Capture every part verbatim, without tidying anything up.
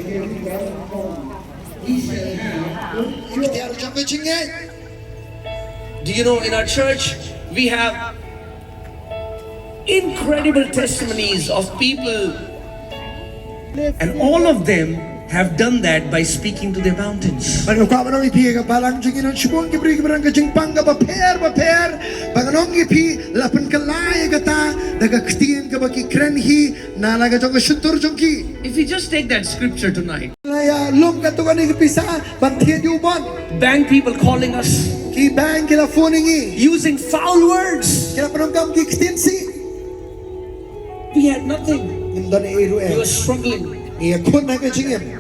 Do you know, in our church, we have incredible testimonies of people, and all of them have done that by speaking to their mountains. Bad nga kwah ban ong ïa phi, ha ka balang jong ngi don shibun ki briew kiba don ka jingpang kaba pher bapher, bad ngan ong ïa phi, la pynkylla ïa kata da ka ktien kaba ki kren hi na la ka jong ka shyntur jong ki. If you just take that scripture tonight, la ïa lum katto katne ka pisa ban thied ïa u bond. Bank people calling us. Ki bank ki la phone ïa ngi. Using foul words. Ki la pyndonkam ki ktien sih. We had nothing. Ngim don ei ruh ei. We were struggling. Ngi ïakhun ha ka jingim.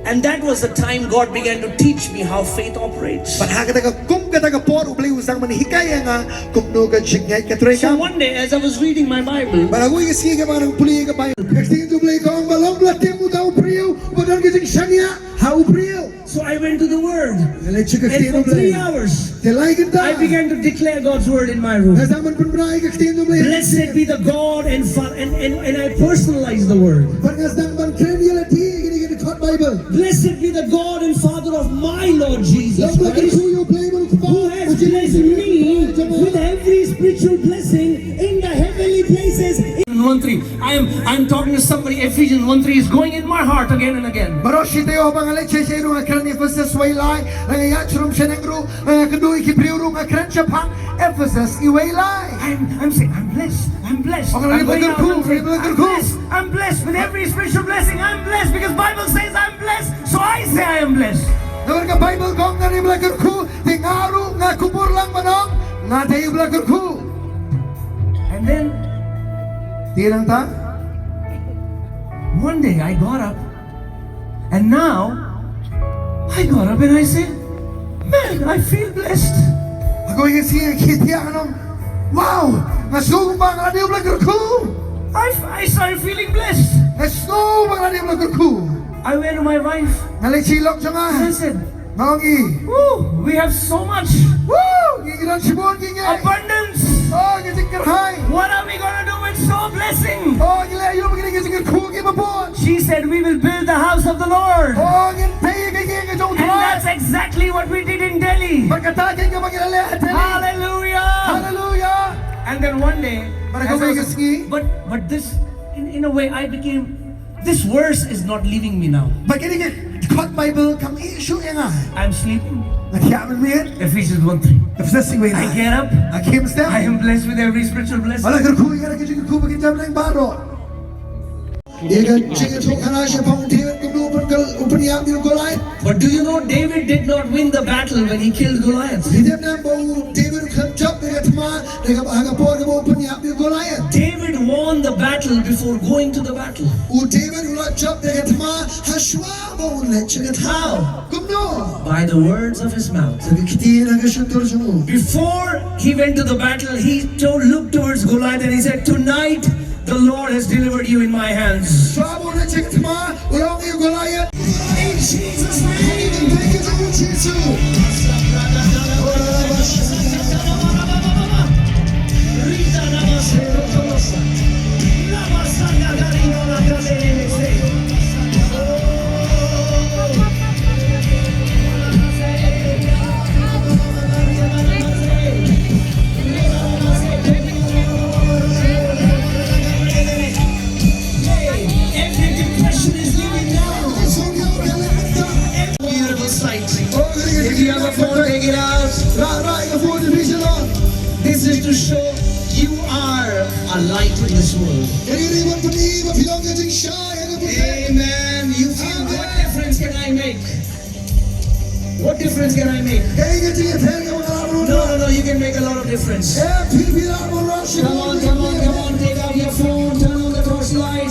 And that was the time God began to teach me how faith operates. Bad ha kata ka kum kata ka por U Blei u sdang ban hikai ïa nga kumno ka jingngeit ka treikam. So one day, as I was reading my Bible, bad ha kawei ka sngi kaba nga dang pule ïa ka Bible, ka ktien U Blei ka ong ba long ba la tim uta u briew uba don ka jingshaniah ha u briew. So I went to the word. Nga leit sha ka ktien U Blei. And for three hours, te lai kynta, I began to declare God's word in my room. Nga sdang ban pynbna ïa ka ktien U Blei. Blessed be the God and Fa-, and, and, and I personalized the word. Bad nga sdang ban kren ïa lade ïa kane ka dkhot Bible. Blessed be the God and Father of my Lord Jesus Christ, who has blessed me with every spiritual blessing in the heavenly places. One three. I am, I am talking to somebody. Ephesians one three is going in my heart again and again. Baroh shi taïew haba nga leit sha shnong nga kren Ephesus wei lai, la nga ïaid sharum shaneng ruh, la nga kynduh ïa ki briew ruh nga kren shaphang Ephesus wei lai. I'm, I'm saying, "I'm blessed, I'm blessed." Oh, I'm going out, I'm saying, "I'm blessed, I'm blessed with every spiritual blessing. I'm blessed because Bible says I'm blessed, so I say I am blessed." Namar ka Bible ka ong nga dei ba la kyrkhu, te nga ruh nga kubur lang ban ong nga dei ba la kyrkhu. And then, te nangta, one day I got up, and now I got up and I say, "Man, I feel blessed." Ha kawei ka sngi nga khie thiah, nga ong, "Wow, nga sngew kumba nga la dei ba la kyrkhu." I, I started feeling blessed. Nga sngew ba nga la dei ba la kyrkhu. I went to my wife. Nga leit sha i lok jong nga. I said, Nga ong ïa i, "Woo, we have so much. Woo, ngi don shibun, ngi ngeit. Abundance. Oh, ngi jingkyrhai. What are we gonna do with so blessing?" Oh, ngi leh aïu ba ngi leh ka jingkyrkhu kaba bun? She said, "We will build the house of the Lord." Oh, ngin tei ka ïing ka jong u Trai. And that's exactly what we did in Delhi. Bad kata kein kaba ngi la leh ha Delhi. Hallelujah. Hallelujah. And then one day, bad ha kawei ka sngi, but, but this, in, in a way, I became This verse is not leaving me now. Bad kane ka dkhot Bible kam ïeh shuh ïa nga. I'm sleeping. Nga thiah mynmiet. Ephesians one three. Ephesus wei lai. I get up. Nga khie step. I am blessed with every spiritual blessing. Nga la kyrkhu ïa ka jingkyrkhu ba kin jem lang baroh. Ïa ka jingïathuhkhana shaphang u David kumno u pyn-, u pynïap ïa u Goliath. But do you know David did not win the battle when he killed Goliath? Phi tip ne em ba u David um jop ïa ka thma ha ka por kaba u pynïap ïa u Goliath? David won the battle before going to the battle. U David u la jop ïa ka thma ha shuwa ba un leit sha ka thma. How? Kumno? By the words of his mouth. Da ki ktien ha ka shyntur jong u. Before he went to the battle, he told, looked towards Goliath and he said, "Tonight the Lord has delivered you in my hands." Shuwa ba un leit sha ka thma, u la ong ïa u Goliath. In Jesus' name. Thank you, Lord Jesus. Every depression is leaving now. Beautiful sight. If you have a phone, take it out. This is to show you are a light in this world. Amen. You feel, what difference can I make? What difference can I make? No, no, no, you can make a lot of difference. Come on, come on, come on, take out your phone, turn on the torchlight.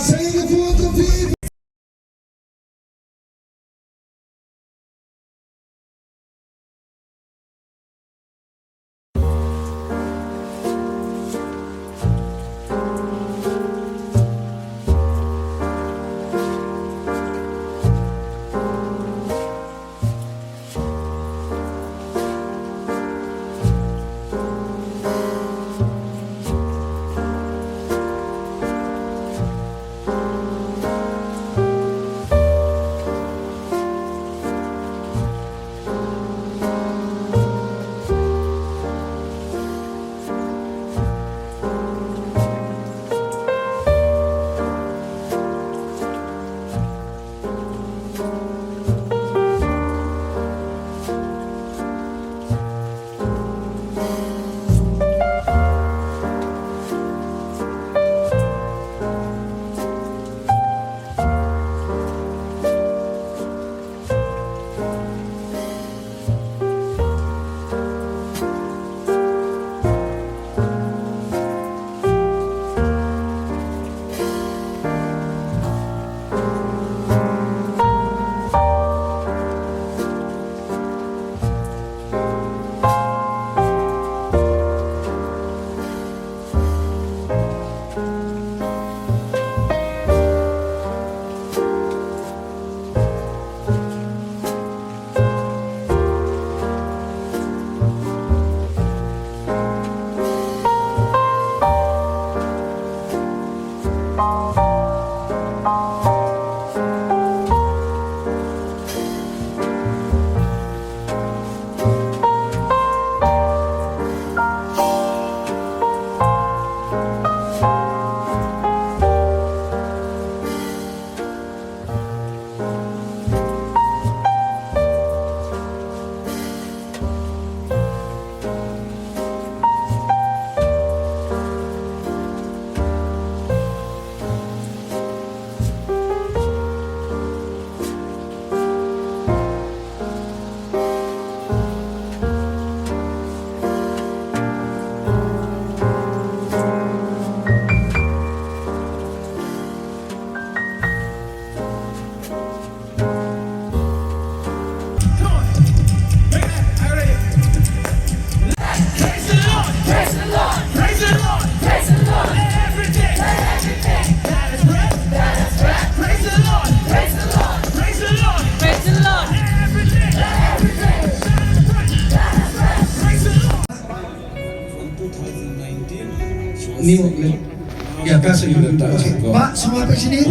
Yeah, Pastor, you can tell us. Okay. Bah, sngewbha peit shane.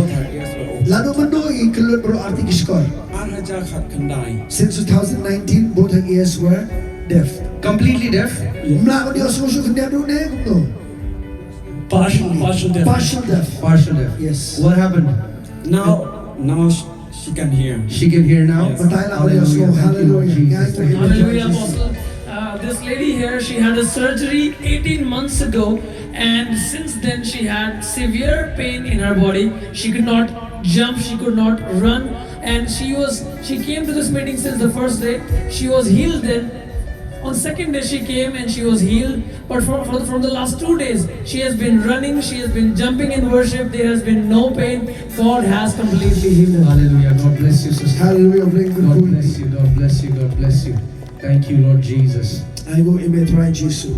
Lano mynno i kyllut baroh artylli ki shkor? Ar hajar khatkhyndai. Since two thousand nineteen, both her ears were deaf. Completely deaf? Mla ka dei sngewsih khyndiat ruh ne kumno? Partial, partial deaf. Partial deaf. Partial deaf. Yes. What happened? Now, now sh- she can hear. She can hear now. Yes. Batai la ka dei sngewsih. Hallelujah. Hallelujah. Thank you, Lord Jesus. Thank you, Lord Jesus. Hallelujah, Apostle. Uh, this lady here, she had a surgery eighteen months ago, and since then she had severe pain in her body. She could not jump, she could not run, and she was she came to this meeting since the first day. She was healed then. On second day she came and she was healed. But from, from, from the last two days, she has been running, she has been jumping in worship. There has been no pain. God has completely healed her. Hallelujah. God bless you, sister. Hallelujah. Blame the God Lord. Bless you. God bless you. God bless you. Thank you, Lord Jesus. Ai nguh ïa me Trai Jisu.